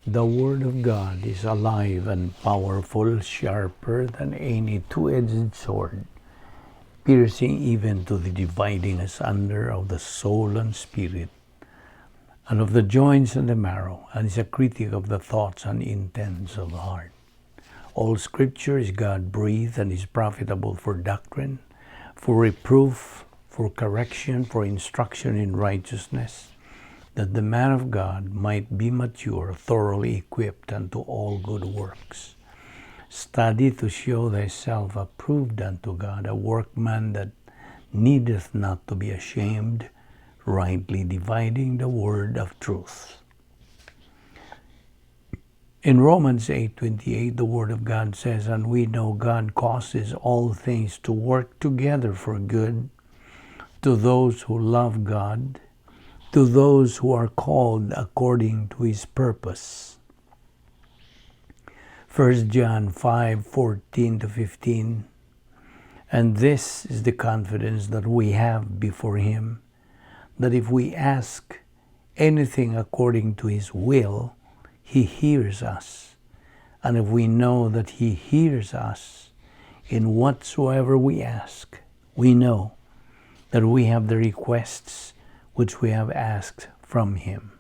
The Word of God is alive and powerful, sharper than any two-edged sword, piercing even to the dividing asunder of the soul and spirit, and of the joints and the marrow, and is a critic of the thoughts and intents of the heart. All Scripture is God-breathed and is profitable for doctrine, for reproof, for correction, for instruction in righteousness, that the man of God might be mature, thoroughly equipped unto all good works. Study to show thyself approved unto God, a workman that needeth not to be ashamed, rightly dividing the word of truth. In Romans 8:28, the Word of God says, "And we know God causes all things to work together for good to those who love God, to those who are called according to His purpose." 1 John 5:14 to 15, "And this is the confidence that we have before Him, that if we ask anything according to His will, He hears us. And if we know that He hears us in whatsoever we ask, we know that we have the requests which we have asked from Him."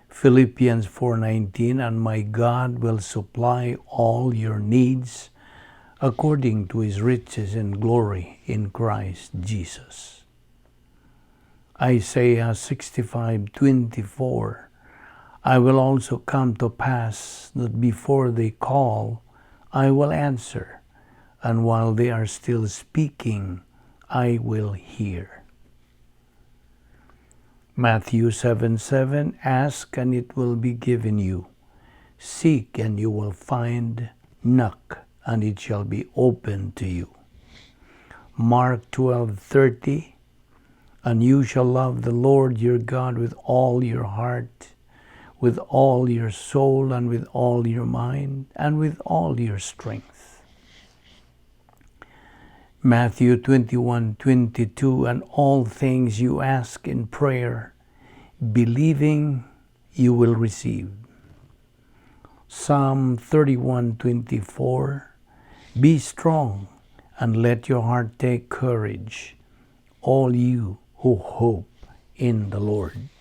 Philippians 4:19, "And my God will supply all your needs according to His riches and glory in Christ Jesus." Isaiah 65:24, "I will also come to pass that before they call, I will answer, and while they are still speaking, I will hear." Matthew 7:7, "Ask and it will be given you. Seek and you will find. Knock and it shall be opened to you." Mark 12:30, "And you shall love the Lord your God with all your heart, with all your soul, and with all your mind, and with all your strength." Matthew 21:22, "And all things you ask in prayer, believing, you will receive." Psalm 31:24, "Be strong and let your heart take courage, all you who hope in the Lord."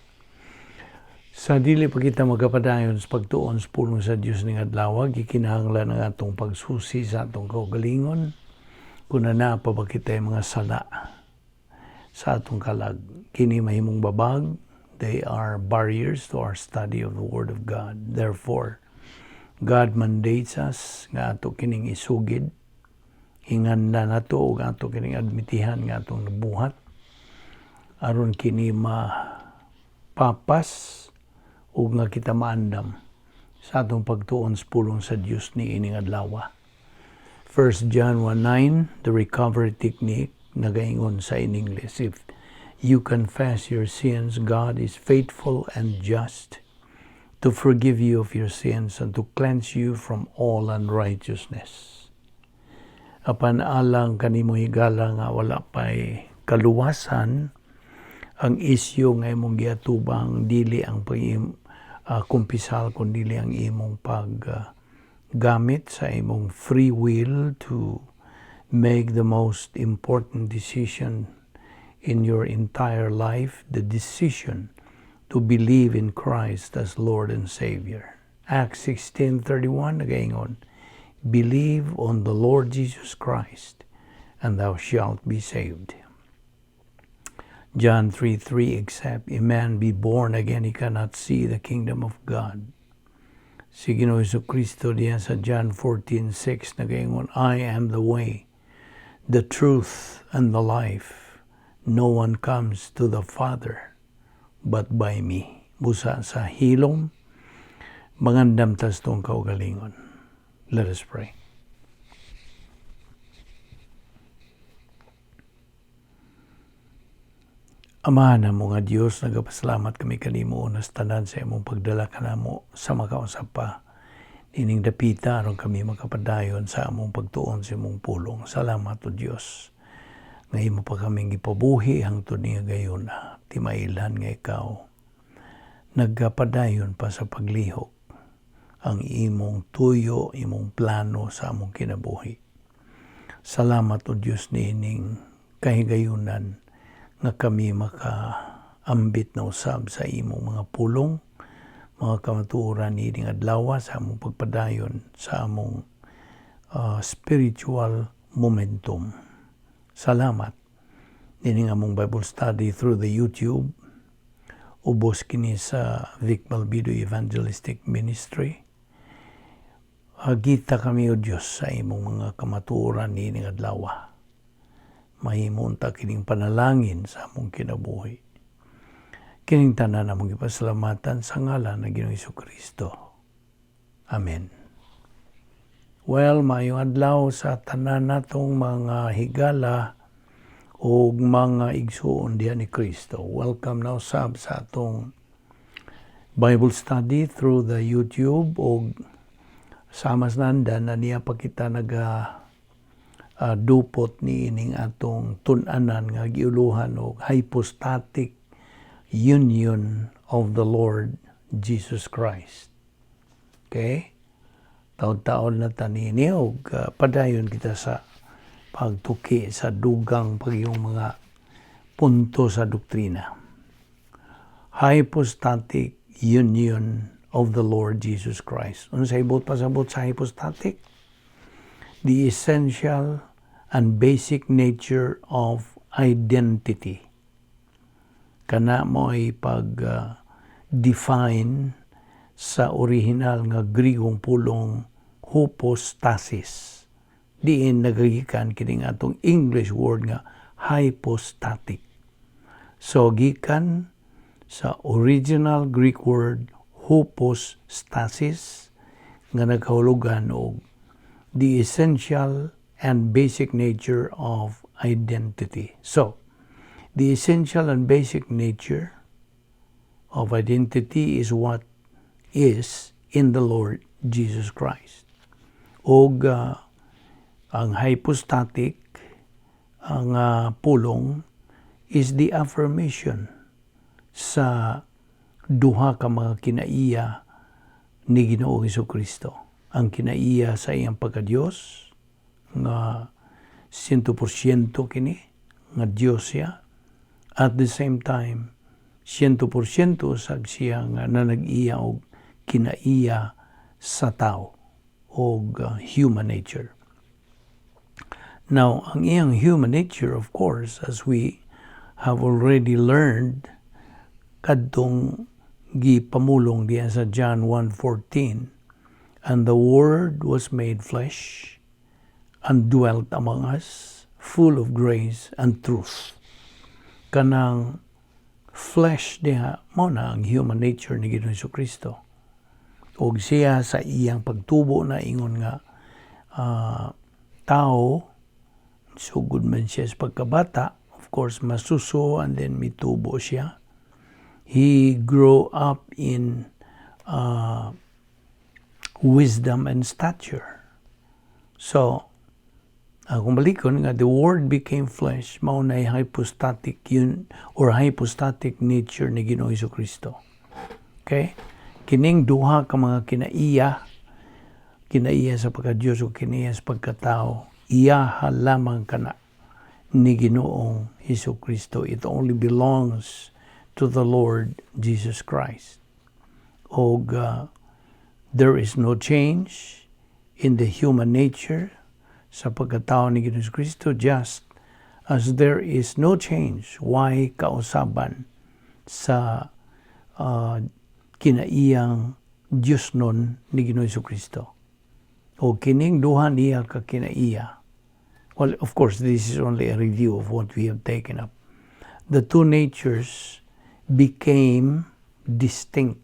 Sa dili pa kita magkapadayon sa pagtuon sa pulong sa Dios ning adlaw, gikinahanglan ang atong pagsusi sa atong kaugalingon kung naa pa ba kita mga sala sa atong kalag. Kini mahimong babag, they are barriers to our study of the Word of God. Therefore, God mandates us nga ato kining isugid, hinganlan nato ug ato kining admitihan nga atong nabuhat aron kini mapapas ug nga kita maandam sa atong pagtuon sa pulong sa Dios ni ining adlaw. 1 John 1:9, the recovery technique, nagaingon sa in English, "If you confess your sins, God is faithful and just to forgive you of your sins and to cleanse you from all unrighteousness." Apan alang kanimo, higala, nga wala pa'y kaluwasan, ang isyu nga imong giatubang dili ang pag kumpisal kun dili ang imong pag gamit sa imong free will to make the most important decision in your entire life, the decision to believe in Christ as Lord and Savior. Acts 16:31 nagaingon, "Believe on the Lord Jesus Christ, and thou shalt be saved." John 3:3, "Except a man be born again, he cannot see the kingdom of God." Si Ginoo Kristo diya sa John 14:6 nagaingon, "I am the way, the truth, and the life. No one comes to the Father but by me." Busa sa hilom, mangandam tas atong kaugalingon. Let us pray. Amahan namo nga Dios, nagapasalamat kami kanimo unas tanan sa imong pagdala kanamo sa makausap pa nining dapita aron kami makapadayon sa among pagtuon sa imong pulong. Salamat, O Dios, nga imo pa kaming gipabuhi hangtod niya gayon. Timailhan nga ikaw Nagapadayon pa sa paglihok ang imong tuyo, imong plano sa among kinabuhi. Salamat, O Diyos, niining kahigayunan nga kami makaambit na usab sa imong mga pulong, mga kamatuoran niining adlaw sa among pagpadayon sa among spiritual momentum. Salamat nining among Bible study through the YouTube. Ubos kini sa Vic Balbido Evangelistic Ministry. Hagita kami, O Diyos, sa imong mga kamatuoran niining adlaw. Mahimo unta kining panalangin sa among kinabuhi. Kining tanan among gipasalamatan sa ngalan ng Ginoong Kristo. Amen. Well, maayong adlaw sa tanan natong mga higala ug mga igsuon diha ni Kristo. Welcome na usab sa atong Bible study through the YouTube og sama sa nanda na niya pa kita naga dupot ni ining atong tun-anan nga giuluhan og hypostatic union of the Lord Jesus Christ. Okay? Taon-taon na ta niini og padayon kita sa pagtuki sa dugang pagyong mga punto sa doktrina. Hypostatic union of the Lord Jesus Christ. Unsay buot pasabot sa hypostatic? The essential and basic nature of identity. Kana mo ay pag define sa original nga Grigong pulong hypostasis, diin nagagikan kining atong English word nga hypostatic. So gikan sa original Greek word hypostasis nga nagkahulugan og the essential and basic nature of identity. So, the essential and basic nature of identity is what is in the Lord Jesus Christ. Og ang hypostatic, ang pulong is the affirmation sa duha ka mga kinaiya ni Ginoong Kristo. Ang kinaiya sa iyang pagka-Dios nga 100% kini nga Dios siya. At the same time, 100% sab siya nga nanag-iya og kinaiya sa tao og human nature. Now, ang iyang human nature, of course, as we have already learned, kadtong gipamulong diyan sa John 1:14, "And the Word was made flesh and dwelt among us, full of grace and truth." Kanang flesh diha, mao na ang human nature ni Ginoong Kristo. Og siya sa iyang pagtubo na ingon nga tao, sugod man siya sa pagkabata, of course, masuso and then mitubo siya. He grew up in wisdom and stature. So, kung balikon nga the Word became flesh, mao na hypostatic yun or hypostatic nature ni Ginoong Kristo. Okay? Kining duha ka mga kinaiya, kinaiya sa pagka-Diyos o kinaiya sa pagkatao, iyaha lamang kana ni Ginoong Hesus Kristo. It only belongs to the Lord Jesus Christ. Og there is no change in the human nature sa pagkatao ni Ginoong Kristo, just as there is no change, why kausaban sa kinaiyang Diyos nun ni Ginoong Kristo. O kining duha niya ka kinaiya. Well, of course, this is only a review of what we have taken up. The two natures became distinct,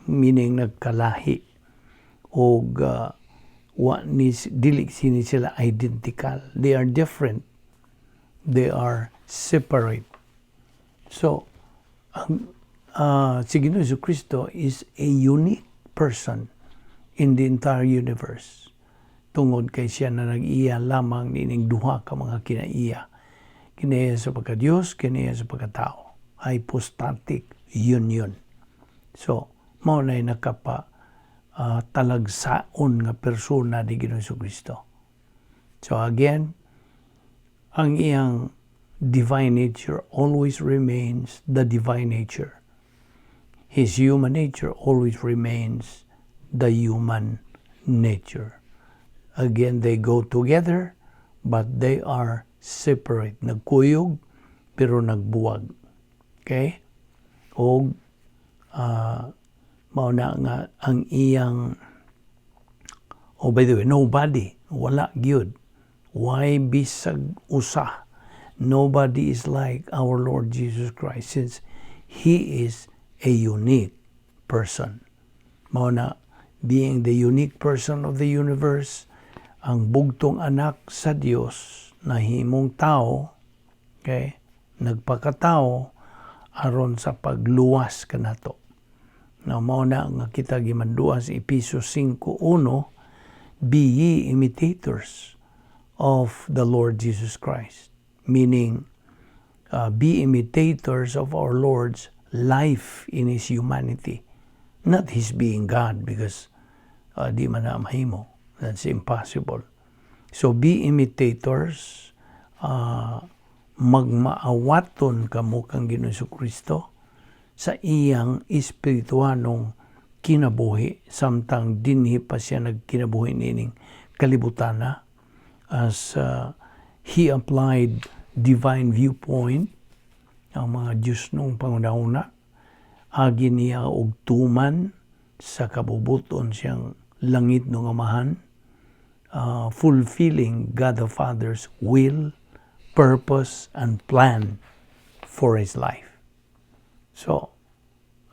meaning nagkalahi og wa ni dili sini sila identical. They are different. They are separate. So, ang si Ginoong Kristo is a unique person in the entire universe. Tungod kay siya na nag-iya lamang nining duha ka mga kinaiya. Kinaiya sa pagka-Diyos, kinaiya sa pagkatao. Hypostatic union. So, mao na'y nakapa talagsaon nga persona ni Ginoong Kristo. So again, ang iyang divine nature always remains the divine nature. His human nature always remains the human nature. Again, they go together, but they are separate. Nagkuyog, pero nagbuwag. Okay? O mao na nga ang iyang, oh, by the way, nobody, wala gyud. Why bisag usa? Nobody is like our Lord Jesus Christ since He is a unique person. Mao na, being the unique person of the universe, ang bugtong anak sa Dios na himong tao, okay, nagpakatao aron sa pagluwas kanato. Now, mao na nga kita gimanduan sa Epeso 5:1, "Be ye imitators of the Lord Jesus Christ." Meaning, be imitators of our Lord's life in His humanity. Not His being God, because di man na mahimo. That's impossible. So be imitators, magmaawaton kamo kang Ginoong Kristo sa iyang espirituanong kinabuhi samtang dinhi pa siya nagkinabuhi niining kalibutana as he applied divine viewpoint, ang mga Diyos nung pangunahuna agi niya og tuman sa kabubuton siyang langit ng Amahan, fulfilling God the Father's will, purpose, and plan for his life. So,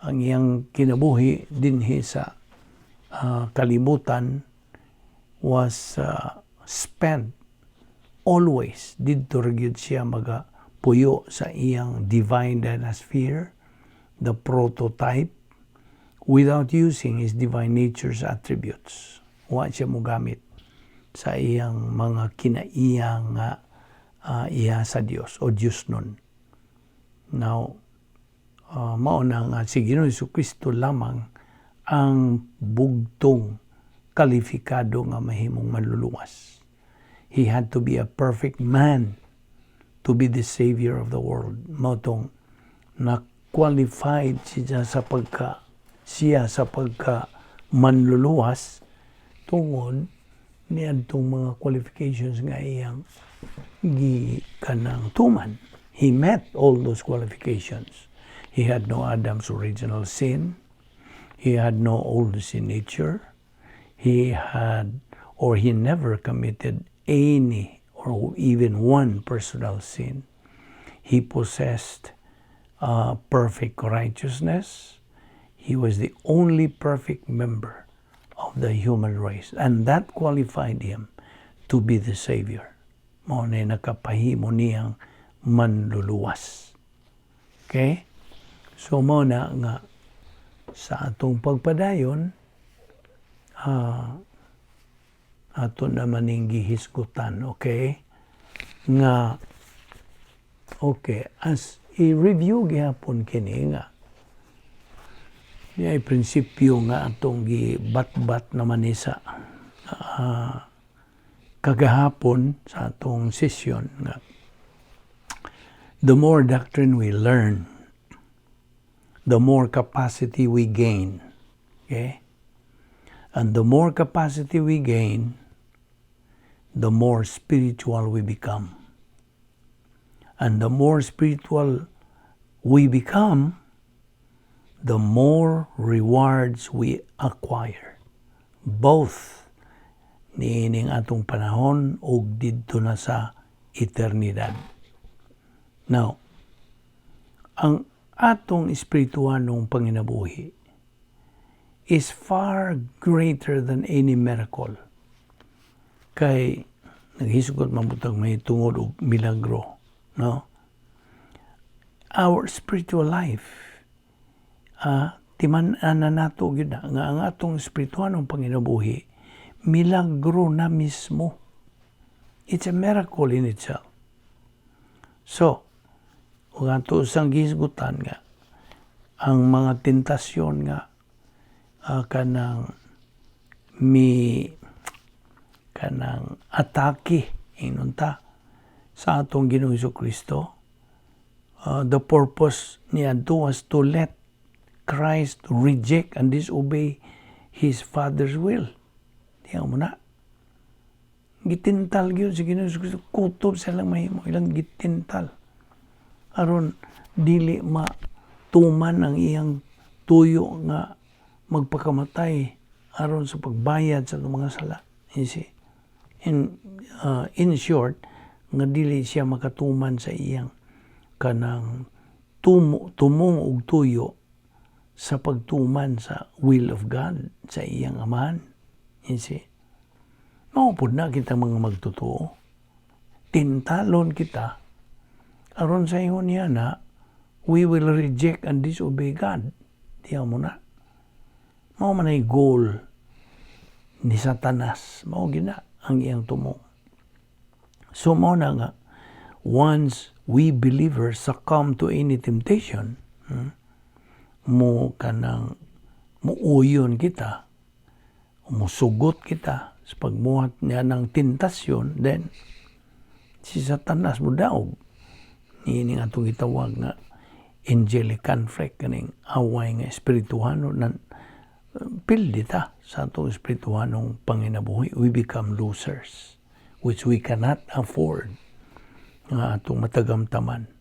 ang iyang kinabuhi dinhi sa kalibutan was spent always didto ra gyud siya maga puyo sa iyang divine dynasphere, the prototype, without using his divine nature's attributes. Wa siya mogamit sa iyang mga kinaiyang nga iya sa Dios o Dios nun. Now, mao na nga si Ginoong Kristo lamang ang bugtong kalifikado nga mahimong manluluwas. He had to be a perfect man to be the savior of the world. Mao tong na-qualified siya sa pagka manluluwas tungod niadtong mga qualifications nga iyang gikanang tuman. He met all those qualifications. He had no Adam's original sin. He had no old sin nature. He had or he never committed any or even one personal sin. He possessed perfect righteousness. He was the only perfect member of the human race. And that qualified him to be the Savior. Mao na nakapahimo niyang manluluwas. Okay? So mao na nga sa atong pagpadayon, ato naman ning gihisgutan, okay? Nga, okay, as i-review gihapon kini nga, ay prinsipyo nga atong gibat-bat naman ni sa kagahapon sa atong session nga the more doctrine we learn, the more capacity we gain. Okay? And the more capacity we gain, the more spiritual we become. And the more spiritual we become, the more rewards we acquire. Both niining atong panahon ug didto na sa eternidad. Now, ang atong espirituanong panginabuhi is far greater than any miracle. Kay naghisgot man butang may tungod og milagro, no? Our spiritual life, timan-an na nato gyud na nga ang atong espirituanong panginabuhi milagro na mismo. It's a miracle in itself. So, ug ato sang gihisgutan nga Ang mga tentasyon nga kanang mi kanang atake, ingon ta, sa atong Ginoong Kristo, the purpose niadto was to let Christ reject and disobey His Father's will. Diyan mo na. Gitintal gyud si Ginoong Kristo, kutob sa ilang mahimo, ilang gitintal. Aron dili matuman ang iyang tuyo nga magpakamatay aron sa pagbayad sa atong mga sala. You see? In short, nga dili siya makatuman sa iyang kanang tumong og tuyo sa pagtuman sa will of God sa iyang Amahan. You see? Mao pud na kita mga magtotoo. Tintalon kita aron sa ingon niya na we will reject and disobey God. Diyan mo na. Mao man ay goal ni Satanas. Mao gina ang iyang tumong. So mao na nga once we believers succumb to any temptation, mo kanang muuyon kita, musugot kita sa pagmuhat niya ng tentasyon, then si Satanas mo daog. Ini nga atong gitawag nga angelic conflict, kaning away nga espirituhano nan pildi ta sa atong espirituhanong panginabuhi. We become losers, which we cannot afford nga atong matagamtaman.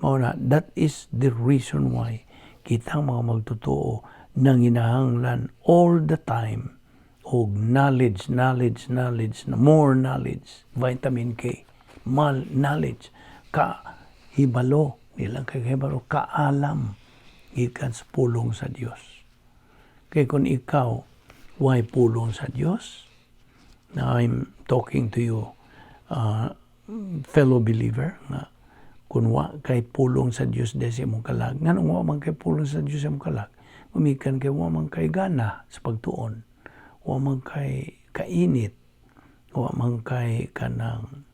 Mao na, that is the reason why kitang mga magtotoo nanginahanglan all the time og knowledge, knowledge, knowledge, more knowledge, vitamin K, mal knowledge, ka hibalo, nilang kay hibalo, kaalam gikan sa pulong sa Dios. Kay kung ikaw way pulong sa Dios, now I'm talking to you, fellow believer, nga kung wa kay pulong sa Dios de sa imong kalag, nganong wa man kay pulong sa Dios sa imong kalag? Gumikan kay wa man kay gana sa pagtuon, wa man kay kainit, wa man kay kanang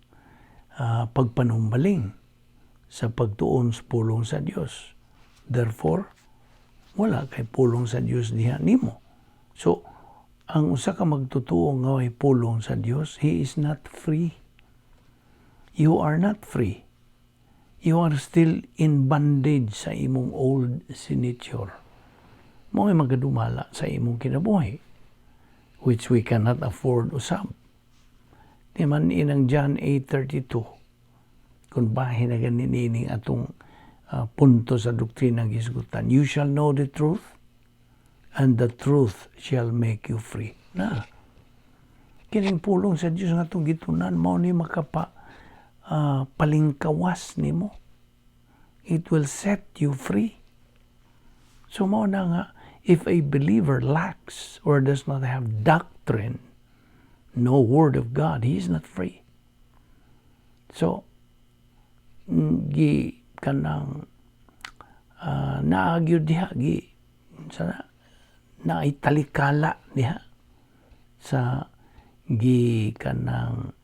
pagpanumbaling sa pagtuon sa pulong sa Dios. Therefore, wala kay pulong sa Dios diha nimo. So, ang usa ka magtotoo nga way pulong sa Dios, he is not free. You are not free. You are still in bondage sa imong old nature. Mao ay magadumala sa imong kinabuhi, which we cannot afford usab. Di man inang John 8:32, kung bahin na ganinining atong punto sa doktrina ng gisgutan, "You shall know the truth, and the truth shall make you free." Na, kining pulong sa Dios nga atong gitunan, mao ni makapa palingkawas nimo. It will set you free. So mao na nga, if a believer lacks or does not have doctrine, no word of God, he is not free. So, gi kanang naagyo diha gi sa naay talikala diha sa gi kanang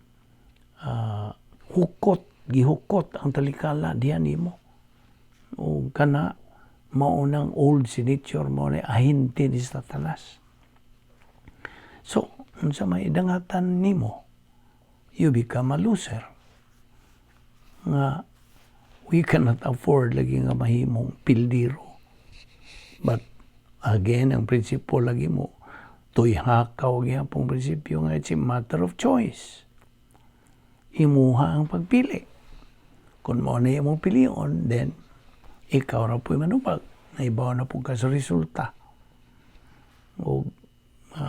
hukot, gihukot ang talikala diha nimo o kana mao nang old nature, mao na ahente ni Satanas. So unsa may dangatan nimo? You become a loser nga we cannot afford lagi nga mahimong pildiro. But again, ang prinsipo lagi mo tuy hakaw gyapong prinsipyo nga it's a matter of choice. Imuha ang pagpili. Kung mao na imong pilion, then ikaw ra po'y manubag. Naibaw na po ka sa resulta. O,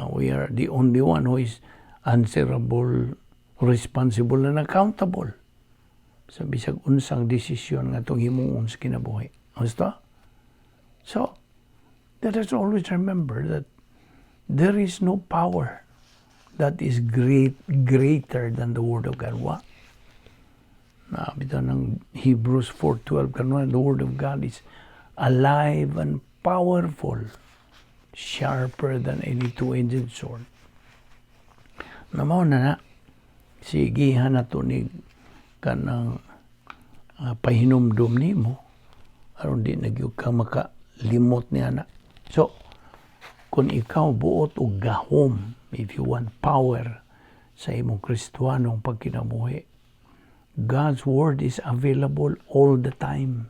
we are the only one who is answerable, responsible, and accountable sa bisag unsang desisyon nga atong himuon sa kinabuhi. Gusto? So, let us always remember that there is no power that is greater than the Word of God. Wa. Na bitaw ng Hebrews 4:12 kanon, the Word of God is alive and powerful, sharper than any two-edged sword. Na mao na na, sigihan na to ni kanang pahinumdum nimo aron di na gyud ka maka Limot niya na. So, kung ikaw buot og gahom, if you want power sa imong Kristohanong pagkinabuhi, God's Word is available all the time.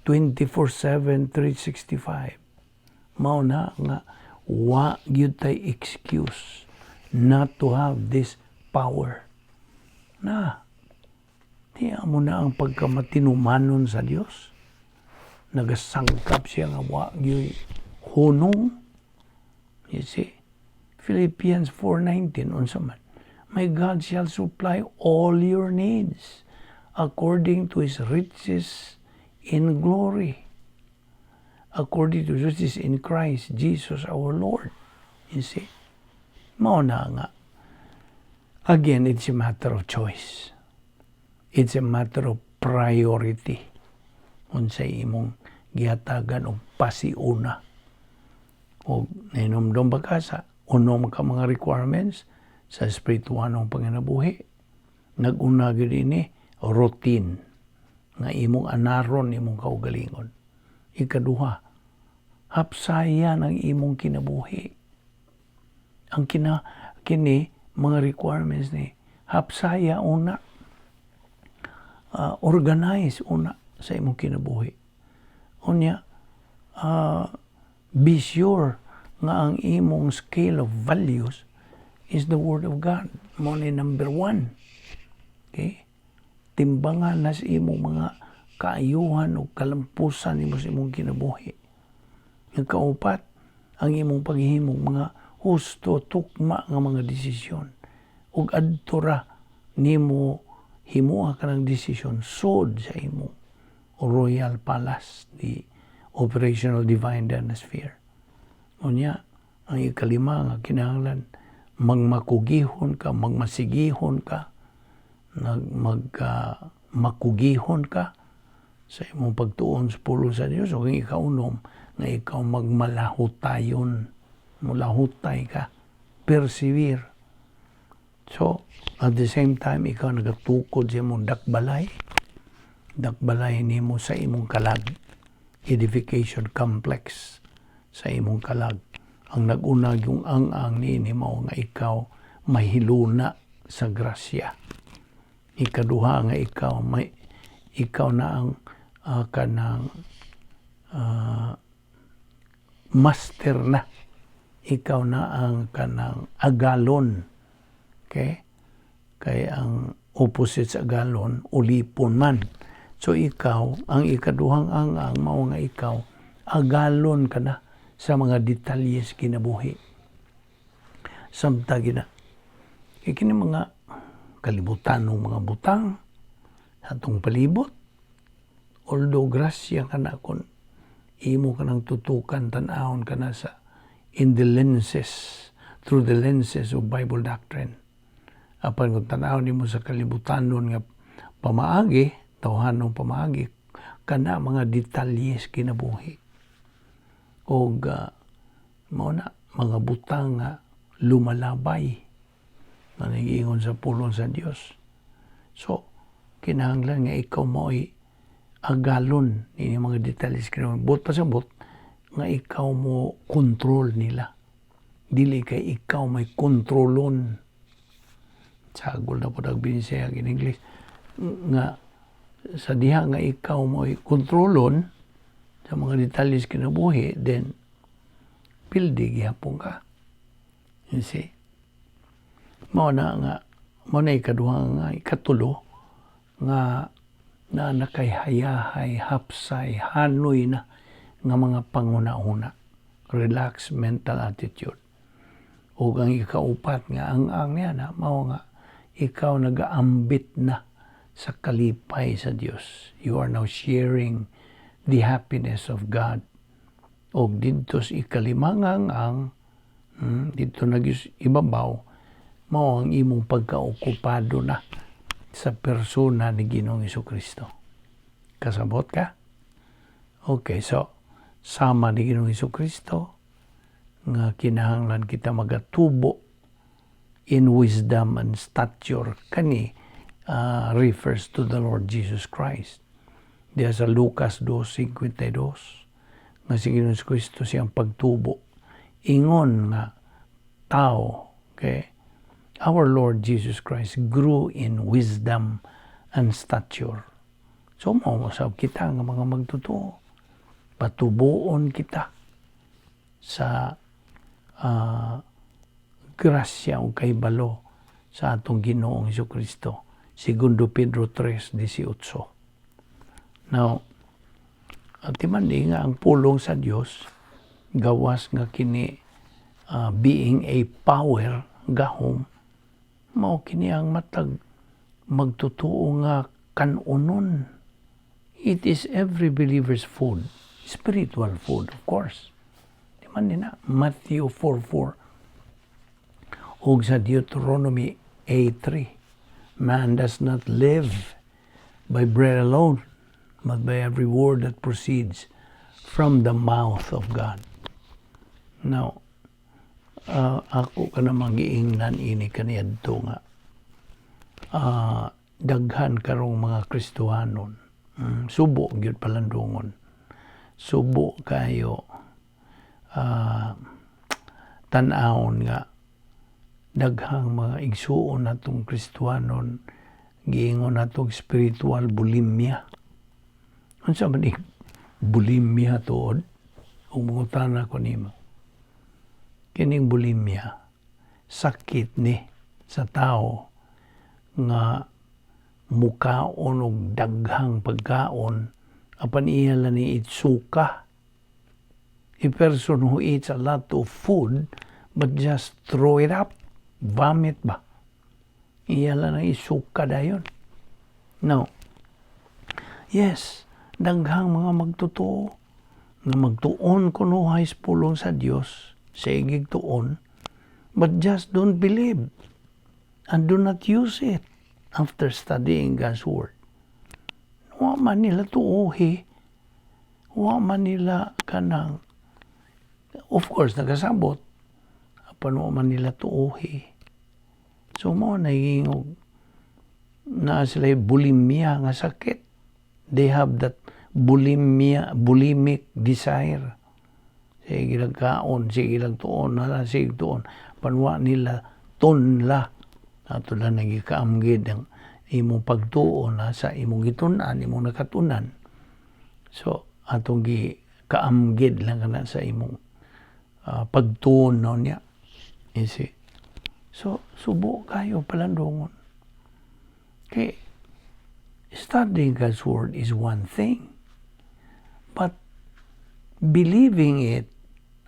24/7, 365. Mao na nga wa gyud tay excuse not to have this power. Na, di amo na ang pagkamatinumanon sa Dios. Nagasangkap siya nga wa gyud hunong. You see? Philippians 4:19, unsa man? "My God shall supply all your needs according to His riches in glory. According to His riches in Christ Jesus our Lord." You see? Mao na nga. Again, it's a matter of choice. It's a matter of priority. Unsay imong gihatagan og pasiuna. O nahinumdom ba ka sa unom ka mga requirements sa espirituhanong panginabuhi? Nag-una gyud ini routine nga imong anaron imong kaugalingon. Ikaduha, hapsayan ang imong kinabuhi. Ang kini mga requirements ni hapsaya una, organize una sa imong kinabuhi. Unya, be sure nga ang imong scale of values is the Word of God. Mao ni number one. Okay? Timbangan na sa imong mga kaayuhan o kalampusan nimo sa imong kinabuhi. Ang kaupat, ang imong paghihimong mga husto, tukma nga mga desisyon. Ug adto ra nimo himoa ka ng desisyon sod sa imong royal palace, the operational divine sphere. Unya, ang ikalima nga kinahanglan, magmakugihon ka, magmasigihon ka, nag mag makugihon ka sa imong pagtuon sa pulong sa Dios. Ug ang ikaunom nga ikaw magmalahutayon, mulahutay ka, persevere. So at the same time, ikaw nagatukod sa imong dakbalay, dakbalay nimo sa imong kalag, edification complex sa imong kalag. Ang nag-una yung ang niini mao nga ikaw mahiluna sa grasya. Ikaduha nga ikaw may ikaw na ang kanang master na, ikaw na ang kanang agalon. Okay, kay ang opposite sa agalon, ulipon man. So ikaw, ang ikaduhang ang mao nga ikaw agalon ka na sa mga detalye sa kinabuhi. Samtang gina kay kini mga kalibutan ng mga butang sa atong palibot, although grasya ka na kung imo ka nang tutukan, tan-awon ka na sa in the lenses through the lenses of Bible doctrine. Apan kung tan-awon nimo sa kalibutan nga pamaagi, tawhanong pamaagi, kana mga detalye sa kinabuhi og mao na mga butang nga lumalabay na nagiingon sa pulong sa Dios. So kinahanglan nga ikaw mo'y agalon ini mga detalye sa kinabuhi. Buot pasabot nga ikaw mo kontrol nila, dili kay ikaw may kontrolon. Sagol na po nagbinisaya in English nga sa diha nga ikaw mo'y kontrolon sa mga detalye sa kinabuhi, then pildi gihapon ka. You see? Mao na nga mao na ikaduha nga ikatulo nga na nakay hayahay, hapsay, hanoy na nga mga panguna-una. Relax mental attitude. O ang ikaupat nga ang niya na mao nga ikaw nagaambit na sa kalipay sa Dios. You are now sharing the happiness of God. O didto sa ikalimangang ang didto nagyus ibabaw, mao ang imong pagkaokupado na sa persona ni Ginoong Kristo. Kasabot ka? Okay, so sama ni Ginoong Kristo nga kinahanglan kita magatubo in wisdom and stature, kani refers to the Lord Jesus Christ. Diya sa Lucas 2:52. Nga si Ginoong Kristo, siyang pagtubo ingon nga tao, okay? Our Lord Jesus Christ grew in wisdom and stature. So mao usab kita nga mga magtotoo, patubuon kita sa grasya o kahibalo sa atong Ginoong Kristo. Segundo Pedro 3:18. Now, timan di nga ang pulong sa Dios, gawas nga kini being a power, gahom, mao kini ang matag magtotoo nga kanunon. It is every believer's food, spiritual food, of course. Di man din na Matthew 4:4 ug sa Deuteronomy 8:3, "Man does not live by bread alone, but by every word that proceeds from the mouth of God." Now, ako ka namang giingnan ini kaniadto nga daghan karong mga Kristohanon, subo gyud palandungon, subo kayo tan-awon nga daghang mga igsuon natong Kristohanon giingon natong spiritual bulimia. Unsa man bulimia tuod? Ug mangutana ko nimo, kining bulimia, sakit ni sa tao nga mukaon og daghang pagkaon apan iya lang ni itsuka. A person who eats a lot of food but just throw it up, vomit ba, iya lang na isuka dayon. Now, yes, daghang mga magtotoo nga magtuon kunuhay sa pulong sa Dios, sigig tuon, but just don't believe and do not use it after studying God's Word. Wa man nila tuohi, wa man nila kanang, of course, nagasabot, apan wa man nila tuohi. So mo naging na sila bulimia nga sakit. They have that bulimia, bulimic desire. Sige lang kaon, sige lang tuon, hala, sige tuon. Panwa nila tunla. Ato lang nagikaamgid ang imong pagtuon na sa imong gitun-an, imong nakatunan. So, atong gi kaamgid lang kana sa imong pagtuon no niya. You see? So, subo kayo palandungon. Kay, studying God's Word is one thing. But believing it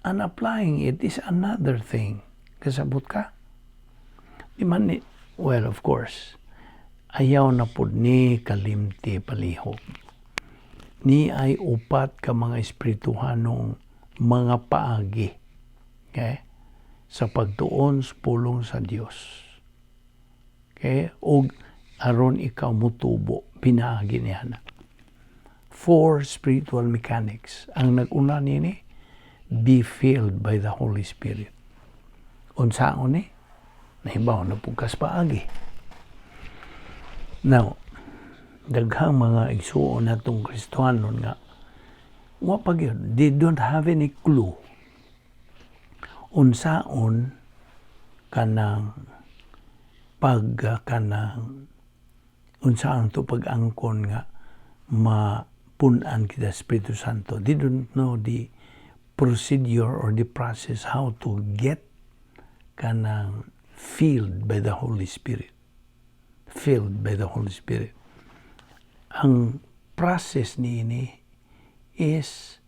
and applying it is another thing. Kasabot ka? Di man ni, well, of course, ayaw na pud ni kalimti palihog. Ni ay upat ka mga espirituhanong mga paagi. Okay? Sa pagtuon sa pulong sa Dios. Okay? Og aron ikaw mutubo, pinaagi niya na. Four spiritual mechanics. Ang nag-una nini, be filled by the Holy Spirit. Unsaon ni? Nahibaw na pud kas paagi. Now, daghang mga igsuon natong Kristohanon nga wa pa gyud, they don't have any clue unsaon kanang pag kanang unsaon to pag-angkon nga mapun-an kita Espiritu Santo. They don't know the procedure or the process how to get kanang filled by the Holy Spirit. Filled by the Holy Spirit. Ang process niini is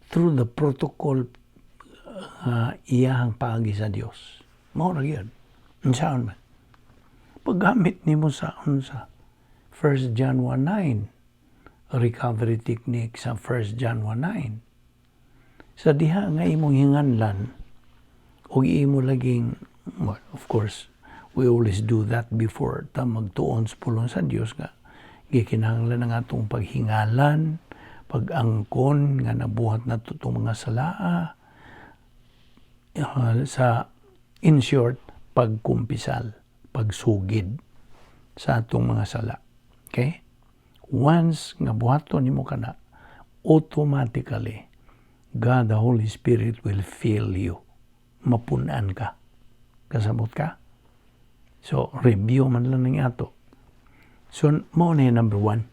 through the protocol iyahang paagi sa Dios. Mao ra gyud. Unsaon man? Paggamit nimo sa unsa? 1 John 1:9, recovery technique sa 1 John 1:9. Sa diha nga imong hinganlan ug imo laging, well, of course, we always do that before ta magtuon sa pulong sa Dios nga gikinahanglan ang atong paghingalan, pag-angkon nga nabuhat nato itong mga salaa, sa in short, pagkumpisal, pagsugid sa atong mga sala. Okay? Once nga buhaton nimo kana, automatically God, the Holy Spirit, will fill you. Mapunan ka. Kasabot ka? So, review man lang ng ato. So, mao na yung number one.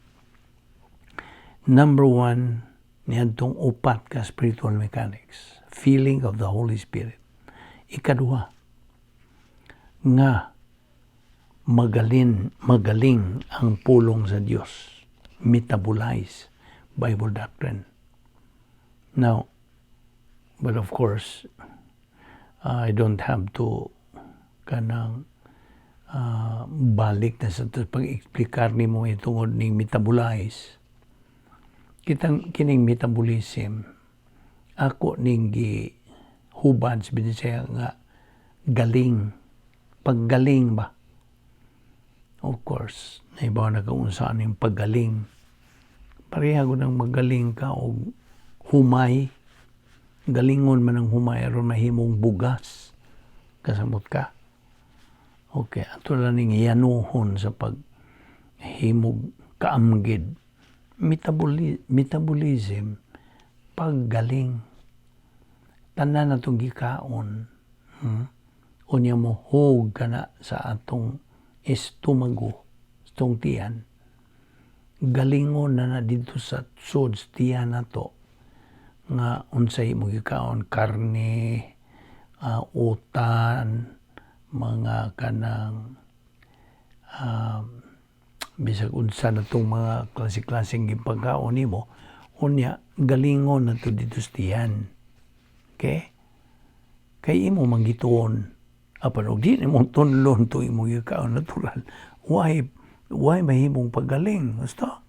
Number one, niadtong upat ka spiritual mechanics. Feeling of the Holy Spirit. Ikaduha, nga magaling ang pulong sa Dios. Metabolize Bible doctrine. Now, but of course, I don't have to kanang balik na sa pag-eksplikar nimo tungod ning metabolize. Kitang kining metabolism, ako ning gi hubad sa Binisaya nga galing, paggaling ba. Of course, naibaw na kung saan yung paggaling. Pareha ko nang magaling ka og humay, galingon man ang humay aron mahimong bugas. Kasamot ka? Okay, ato lang ning yanuhon sa paghimog kaamgid. Metabolism, paggaling. Tanan na itong gikaon. Unya mo hug ka na sa atong estomago, atong tiyan. Galingon na na dito sa sud tiyan nato nga unsay imong gikaon, karne, utan, mga kanang bisag unsa na tong mga klase-klaseng gipagkaon nimo, unya galingon na to dito sa tiyan. Okay? Kay imo man gituon. Apan og di nimo tunlon to imong gikaon natural, why mahimong paggaling? Gusto?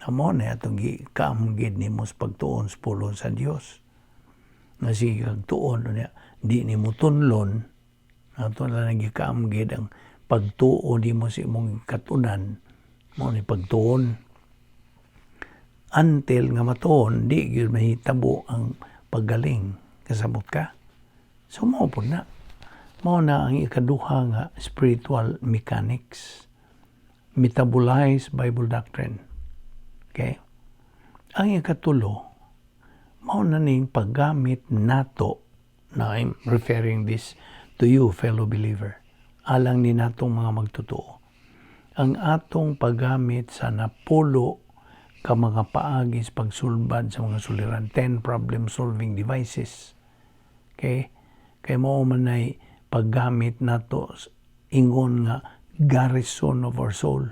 Amo na atong gikaamgid nimo sa pagtuon sa pulong sa Dios. Nga sige kag tuon niya, di nimo tunlon, ato na lang gikaamgid ang pagtuo nimo sa imong katunan, mao ni pagtuon. Until nga matuon, di gyud mahitabo ang paggaling. Kasabot ka? So mao pud na. Mao na ang ikaduha nga spiritual mechanics. Metabolize Bible doctrine. Okay? Ang ikatulo, mao na ning paggamit nato, na I'm referring this to you, fellow believer, alang ni natong mga magtotoo. Ang atong paggamit sa 10 ka mga paagi sa pagsulbad sa mga suliran, 10 problem-solving devices. Okay? Kay mao man ay paggamit nato ingon nga garrison of our soul.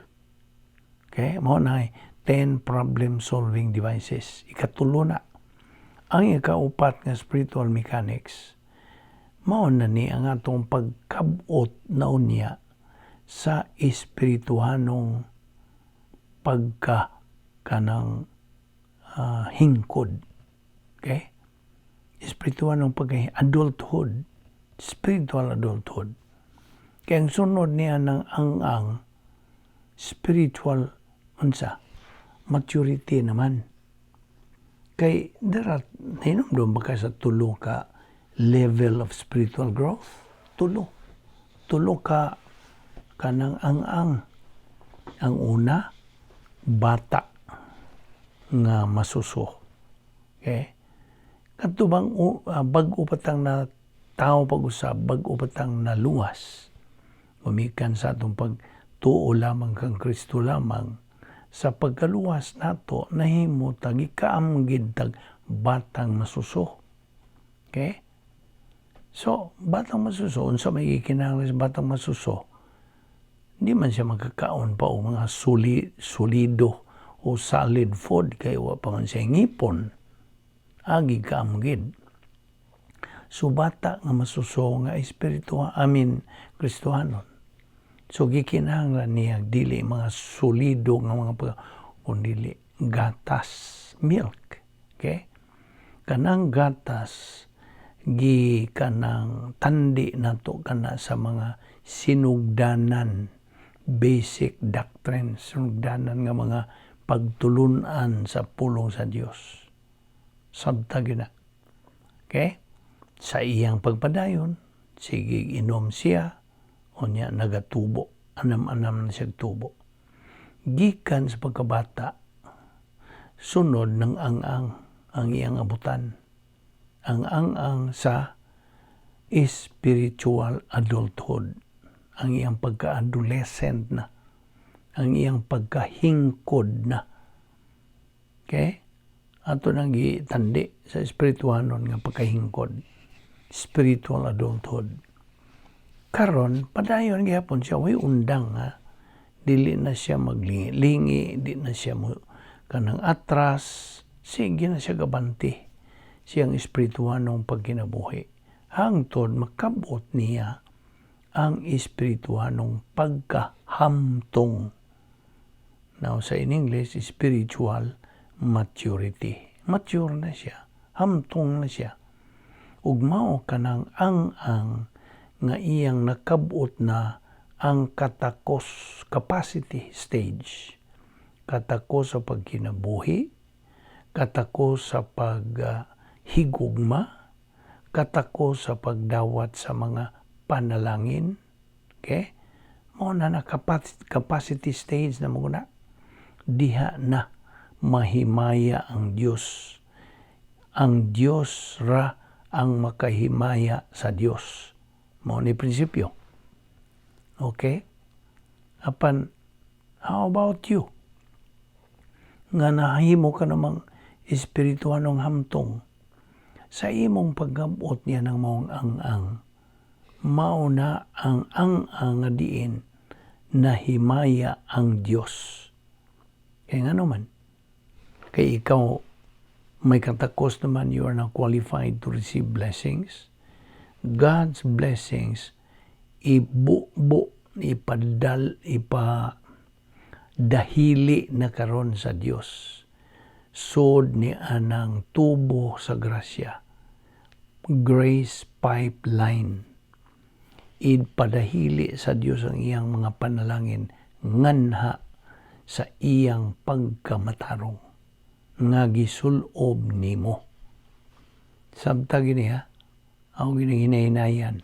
Okay? Mao na ay 10 problem-solving devices. Ikatulo na. Ang ikaupat nga spiritual mechanics, mao na ni ang atong pagkabot na unya sa espirituhanong pagka kanang hingkod. Okay? Espirituhanong pagka adulthood. Spiritual adulthood. Kaya ang sunod niya ng ang spiritual unsa maturity naman. Kay darat hinumdum ba ka sa tulo ka level of spiritual growth? Tulo. Tulo ka kanang ang-ang. Ang una, bata nga masuso. Okay? Kadto bang bag-o patang na tao pag-usab, bag-o patang naluwas. Gumikan sa atong pagtuo lamang kang Kristo lamang sa pagkaluwas nato, nahimo tag ikaamgid tag batang masuso. Okay? So, batang masuso, unsa may gikinahanglan sa batang masuso? Di man siya magkakaon pa og mga solido o solid food kay wa pa man siya ngipon. Agi kaamgid. So bata nga masuso nga espiritu, I mean, Kristohanon. So gikinahanglan niya dili mga solido nga mga pag kundi gatas, milk. Okay? Kanang gatas gi kanang tandi nato kana sa mga sinugdanan, basic doctrines, sinugdanan nga mga pagtulunan sa pulong sa Dios. Sabta gyud na. Okay? Sa iyang pagpadayon, sige inom siya, unya nagatubo, anam-anam na siya tubo. Gikan sa pagkabata, sunod ng ang-ang ang iyang abutan. Ang ang-ang sa spiritual adulthood. Ang iyang pagka-adolescent na. Ang iyang pagkahingkod na. Okay? Ato nang gitandi sa espirituhanon nga pagkahingkod. Spiritual adulthood. Karon, padayon gihapon siya, way undang ha. Dili na siya maglingi-lingi, di na siya mo kanang atras, sige na siya gabanti siyang espirituhanong pagkinabuhi. Hangtod makabot niya ang espirituhanong pagkahamtong. Now, sa in English, spiritual maturity. Mature na siya. Hamtong na siya. Ug mao kanang ang-ang nga iyang nakabot na ang katakos capacity stage. Katakos sa pagkinabuhi, katakos sa paghigugma, katakos sa pagdawat sa mga panalangin. Okay? Mao na na capacity stage na mo na. Diha na mahimaya ang Dios. Ang Dios ra ang makahimaya sa Dios. Mao ni prinsipyo. Okay? Apan, how about you? Nga nahimo ka namang espirituhanong hamtong sa imong paggabot niya ng maong ang-ang, mao na ang ang-ang nga diin nahimaya ang Dios. Kaya nga naman, kay ikaw may katakos naman, you are now qualified to receive blessings. God's blessings, ibubo, ipadal, ipa dahili na karon sa Dios. Sod ni anang tubo sa grasya. Grace pipeline. Ipadahili sa Dios ang iyang mga panalangin nganha sa iyang pagkamatarong nga gisulob nimo. Sabta gini ha, ako gini hinahinayan.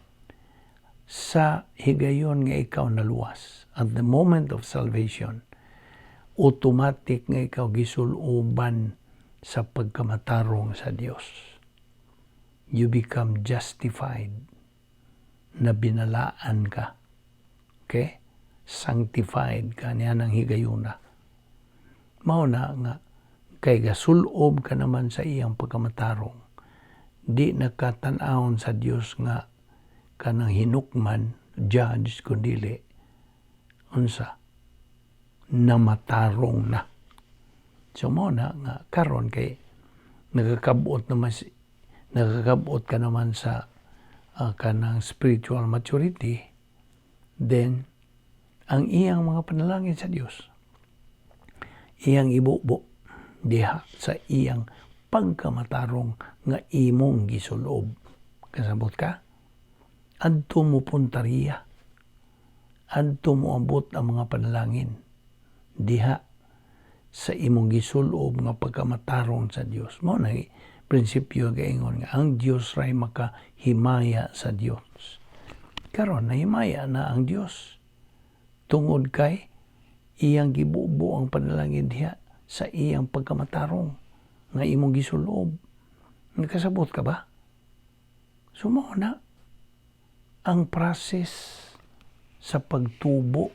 Sa higayon nga ikaw naluwas, at the moment of salvation, automatic nga ikaw gisuloban sa pagkamatarong sa Dios. You become justified, na binalaan ka. Okay? Sanctified ka niya ng higayuna. Mao na nga kay gasulob ka naman sa iyang pagkamatarong. Di nakatan-awon sa Dios nga kanang hinukman, judge, kundili unsa namatarong na. So mao na nga karon kay nagakabot ka naman sa kanang spiritual maturity, then ang iyang mga panalangin sa Dios iyang ibubo diha sa iyang pagkamatarong nga imong gisulob. Kasabot ka? Adto mo puntariya. Adto mo abot ang mga panalangin diha sa imong gisulob nga pagkamatarong sa Dios. Mao na prinsipyo gaingon nga ang Dios ray makahimaya sa Dios. Karon nahimaya na ang Dios tungod kay iyang gibubo ang panalangin diha sa iyang pagkamatarong nga imong gisulob. Nakasabot ka ba? So mao na ang process sa pagtubo,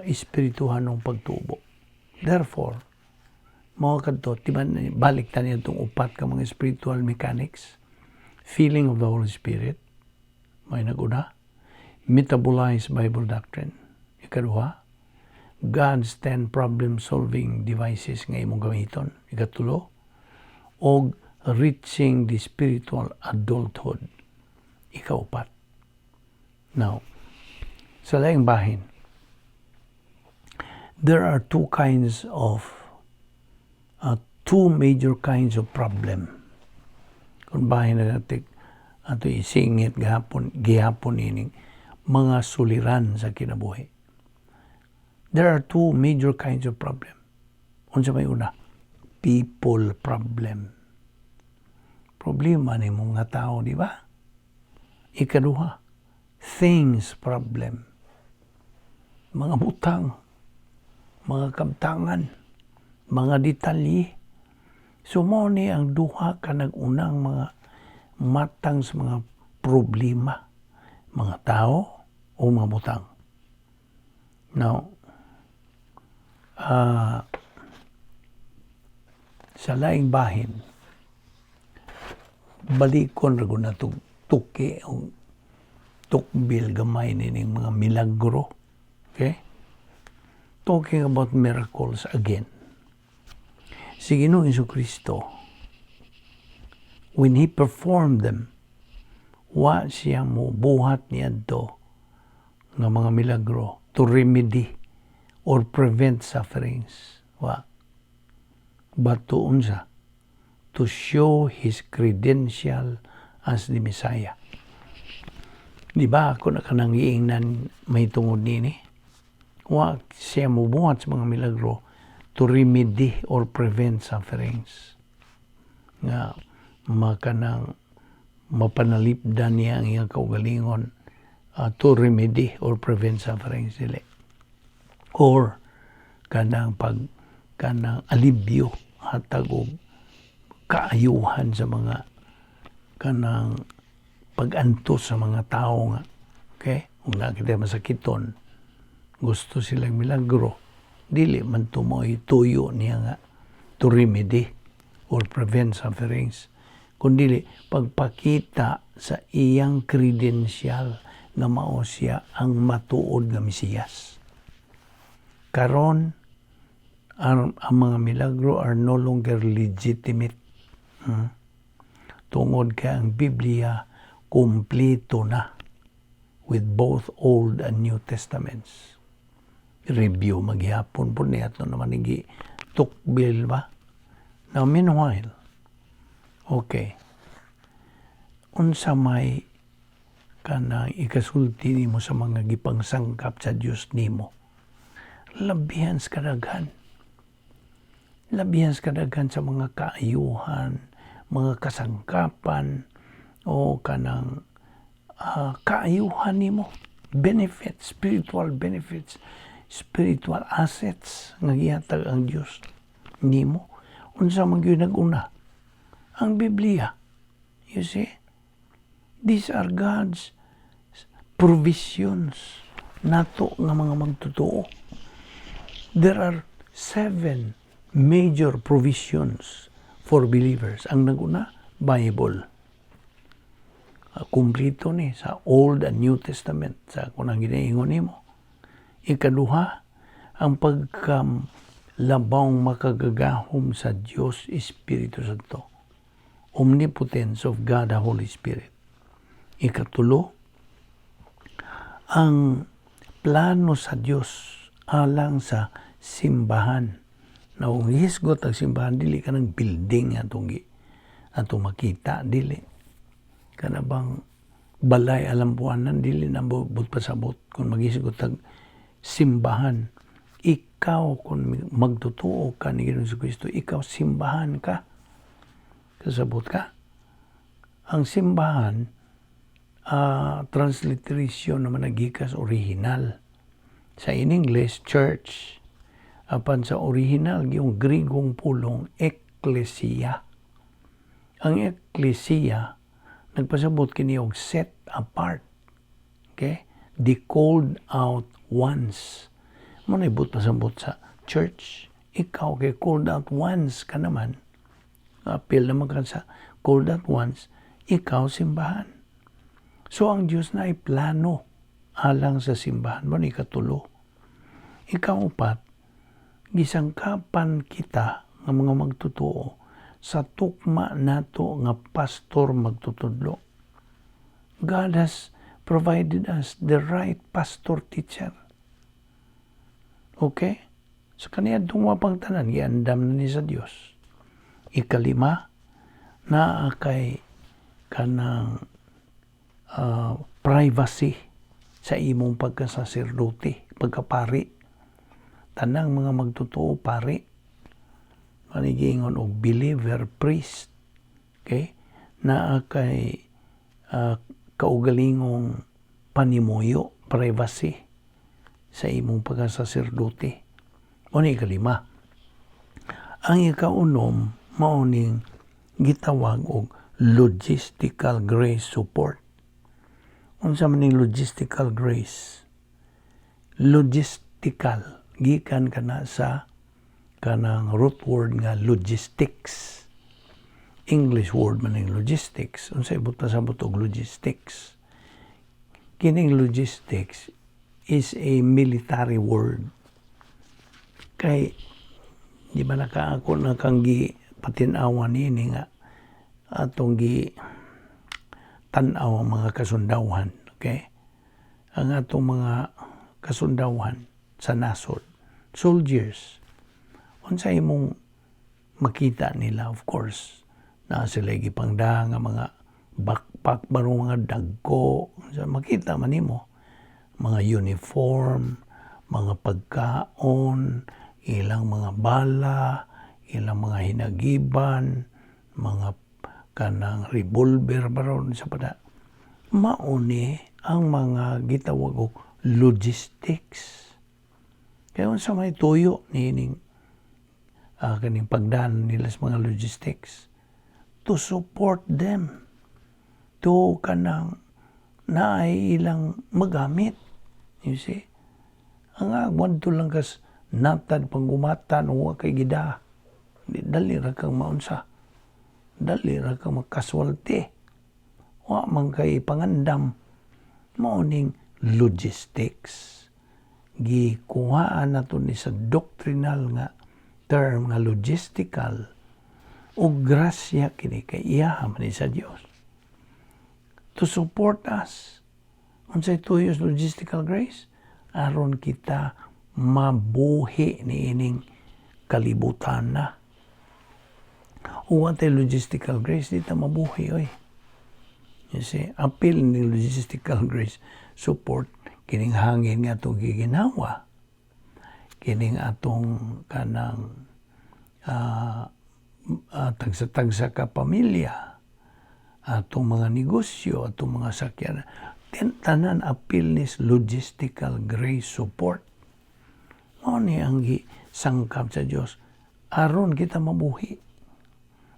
espirituhanong pagtubo. Therefore, mga kadto, timan, balik ta niya itong upat ka mga spiritual mechanics. Feeling of the Holy Spirit, may naguna. Metabolize Bible doctrine. Ikaduha, God's 10 problem-solving devices nga imong gamiton. Ikatulo, og reaching the spiritual adulthood. Ikaupat. Now, sa laing bahin, there are two major kinds of problem. Kung bahin na natin, ato isingit gihapon ining mga suliran sa kinabuhi. There are two major kinds of problem. Unsa may una? People problem. Problema ni mga tao, di ba? Ikaduha, things problem. Mga butang, mga kabtangan, mga detalye. So mao ni ang duha ka nag-unang mga matang sa mga problema, mga tao o mga butang. Now, sa laing bahin, balikon ra gud nato tuki o tukbil gamay nining mga milagro. Okay? Talking about miracles again. Si Ginoong Kristo, when He performed them, wa siya mo buhat niadto nga mga milagro to remedy or prevent sufferings. Wa. But to unsa? To show His credential as the Messiah. Di ba ako na kanang giingnan may tungod nini? Wa siya mubuhat sa mga milagro to remedy or prevent sufferings. Nga makanang mapanalipdan niya ang iyang kaugalingon to remedy or prevent sufferings, dili. Or kanang pag kanang alibyo, hatag og kaayuhan sa mga kanang pag-antos sa mga tao nga, okay, kung nakita masakiton, gusto silang milagro. Dili man tumoy tuyo niya nga to remedy or prevent sufferings, kundi pagpakita sa iyang credential nga mao siya ang matuod nga Mesiyas. Karon ang mga milagro are no longer legitimate. Tungod kay ang Biblia kumpleto na with both Old and New Testaments. Review maghihapon po niya ato naman gi tukbil ba? Now meanwhile, okay, unsa may kanang ikasulti nimo sa mga gipangsangkap sa Dios nimo? Labihan sa kadaghan. Labihan sa kadaghan sa mga kaayuhan, mga kasangkapan, o kanang kaayuhan nimo, benefits, spiritual benefits, spiritual assets nga gihatag ang Dios nimo. Unsa man gyud nag-una? Ang Biblia. You see? These are God's provisions nato nga mga magtotoo. There are seven major provisions for believers. Ang naguna, Bible. Kumplito ni sa Old and New Testament sa kung ang ginaingon nimo. Ikaduha, ang pagkalabawng makagagahom sa Dios Espiritu Santo. Omnipotence of God the Holy Spirit. Ikatulo, ang plano sa Dios alang sa simbahan. Na kung hisgot ang simbahan, dili ka ng building atong makita, dili. Kana bang balay alambuanan, dili na buot pasabot. Kung maghisgot ang simbahan, ikaw kung magtotoo ka ni Ginoong Kristo, ikaw simbahan ka. Kasabot ka? Ang simbahan, transliteration naman nagikas original. Sa in English, church. Apan sa original, yung Grigong pulong, ekklesia. Ang ekklesia, nagpasabot kini og set apart. Okay? The called out ones. Mao na ibot pasabot sa church. Ikaw kay called out ones ka naman. Apil naman ka sa called out ones, ikaw simbahan. So ang Diyos na ay plano alang sa simbahan mo ni ikatulo. Ikaupat, gisangkapan kita nga mga magtotoo sa tukma nato nga pastor magtutudlo. God has provided us the right pastor teacher. Okay? Sa kaniadtong mapang tanan, giandam na ni sa Dios. Ikalima, naa kay kanang privacy sa imong pagkasaserdote, pagkapari. Tanang mga magtotoo pari. Panigingon og believer priest. Okay? Naa kay kaugalingong panimuyo, privacy sa imong pagkasaserdote. Mao ni ikalima. Ang ikaunom, Mao ning gitawag og logistical grace support. Unsa man ning logistical grace? Logistical gikan kana sa kanang root word nga logistics. English word man ning logistics. Unsa ibot pasabot og logistics? Kining logistics is a military word. Kay di ba naka ako na kang gi patin-awan nini nga atong gi tan-aw ang mga kasundawhan, okay? Ang atong mga kasundawhan sa nasod, soldiers, unsa imong makita nila? Of course, naa sila gipangdaha nga mga backpack barong mga dagko. Unsa makita man nimo? Mga uniform, mga pagkaon, ilang mga bala, ilang mga hinagiban, mga kanang revolver baron sa pada. Mao ni ang mga gitawag og logistics. Kaya unsa may tuyo niining kaning pagdaan nila sa mga logistics? To support them, to kanang naay ilang magamit. You see? Ang agwan lang kas natad panggumatan o kay gida. Dali ra kang maunsa. Dali ra kang makaswalti. Wa man kay pangandam. Mao ning logistics. Gikuhaan nato ni sa doctrinal nga term nga logistical o grasya kini kay iyaha man ni sa Dios to support us. Unsay tuyo sa logistical grace? Aron kita mabuhi niining kalibutan na. Ug wa tay logistical grace, di ta mabuhi oy. You see, apil ni logistical grace support kining hangin nga atong giginawa, kining atong kanang tagsa-tagsa ka pamilya, atong mga negosyo, atong mga sakyan. Tanan apil ni logistical grace support. Mao ni ang gisangkap sa Dios aron kita mabuhi.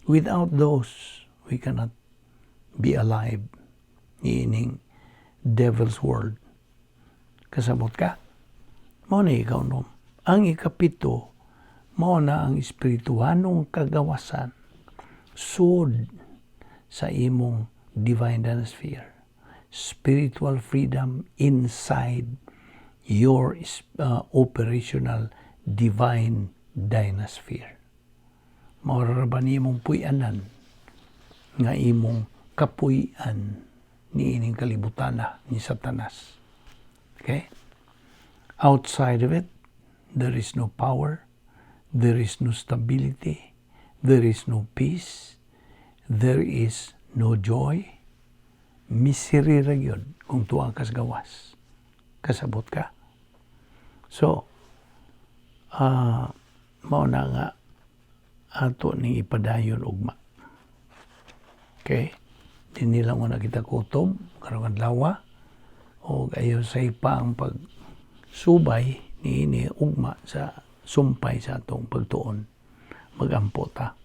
Without those, we cannot be alive niining devil's world. Kasabot ka? Mao ni ikaw no. Ang ikapito, mao na ang espirituhanong kagawasan sud sa imong divine sphere. Spiritual freedom inside your operational divine dynasphere. Mao ra ba nimong puy-anan nga imong kapuy-an niining kalibutana ni Satanas? Okay? Outside of it, there is no power, there is no stability, there is no peace, there is no joy. Misery ra gyud kung tuwa kas gawas. Kasabot ka? So, mao na nga ato ning ipadayon ugma. Okay? Dinhi lang muna kita kutob karong adlaw o ayo say pa ang pagsubay niini ugma sa sumpay sa atong pagtuon. Magampo ta.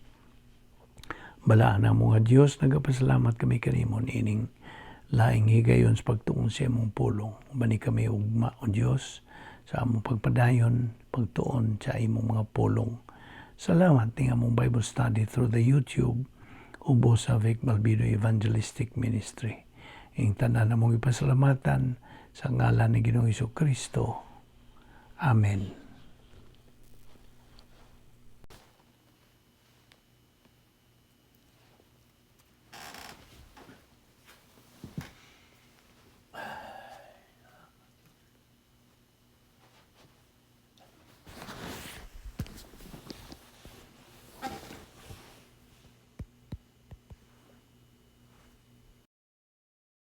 Balaan na mga Dios, nagapasalamat kami kanimo niining laing higayon sa pagtuon sa imong pulong. Bani kami ugma, o Dios, sa among pagpadayon, pagtuon sa imong mga pulong. Salamat ning among Bible study through the YouTube ubo sa Vic Balbido Evangelistic Ministry. Ing tanan namong ipasalamatan sa ngalan ni Ginoong Kristo. Amen.